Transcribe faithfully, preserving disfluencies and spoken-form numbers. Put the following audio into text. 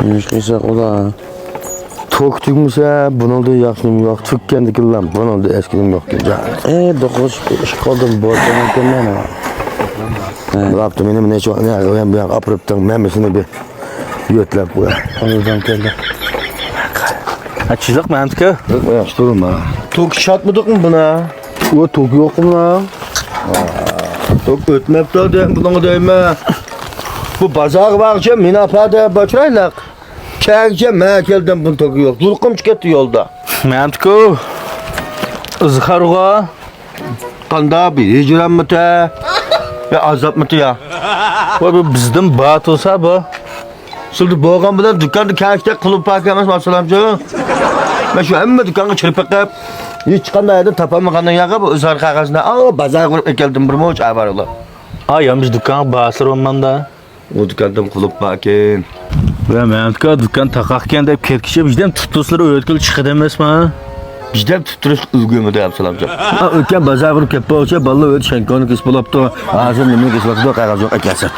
نېمە قىلساق ئۇلا؟ توك تۈگمىسە، بۇنىڭدا ياخشى نېمە يوق. تۈگكەندىكىنلا بۇنىڭدا ئەسكى نېمە يوقكەن. ئەي، دوقۇش ئىش قىلدىم، بولسا مۇمكىن مەن. بولاپتۇ، مېنى نەچچە ۋاقىت ئاپىرىپتىڭ، مەن مۇشۇنى بىر يۆتلەپ قوياي. قولىدىن كەلدى. ھە، چىزىق مەنتىكى. ياخشى تۇرما. توك چاتمىدۇقمۇ بۇنا؟ ئۇ توك يوقمۇ؟ توك ئۆتمەپتۇ دەيمەن بۇنىڭغا دەيمەن. بۇ بازارغا بارغۇچە مېنى ئاپا دەپ باچرايلىق. كەلگۈچە مەن كەلدىم، بۇنىڭ توكى يوق. زۇلقۇم چىقىپ كەتتى يولدا. مەنتىكۇ. ئىزھارغا. قاندا بىر ھىجرانمىتى؟ يا ئازابمىتى يا؟ ۋاي، بۇ بىزدىن بار تۇرسا بۇ. سىلدە بولغان بىلەن دۇكاندا كەلگۈچە قۇلۇپ بار ئەمەسمۇ، ئابسالامجان؟ مەن شۇ ھەممە دۇكانغا كىرىپ بېقىپ، ھېچقانداق يەردىن تاپالمىغاندىن ياغا بۇ ئىزھار قەغەزنى ئاۋۇ بازارغا ئۇرۇپ ئەكەلدىم، بىر مۇچ ئاۋارىلار. ئا، يا مۇشۇ دۇكانغا بارسىلى بولمامدا؟ ئۇ دۇكاندىن قۇلۇپ باركەن. ۋە مەمتىكا دۇكان تاقاقكەن دەپ كەتكىچە بىردەم تۇتۇسلىرى ئۆتكىلى چىقىدۇ ئەمەسما؟ بىردەم تۇتتۇرۇش ئۈلگۈرمىدى ئابسالامجان. ئا، ئۆتكەن بازار بىر كەپ بولغۇچە بالىلار ئۆتۈش شەنكونى كېسىپ بولاپتۇ. ھازىر نېمىنى كېسىۋاتىدۇ، قەغەز يوق ئەكەلسە.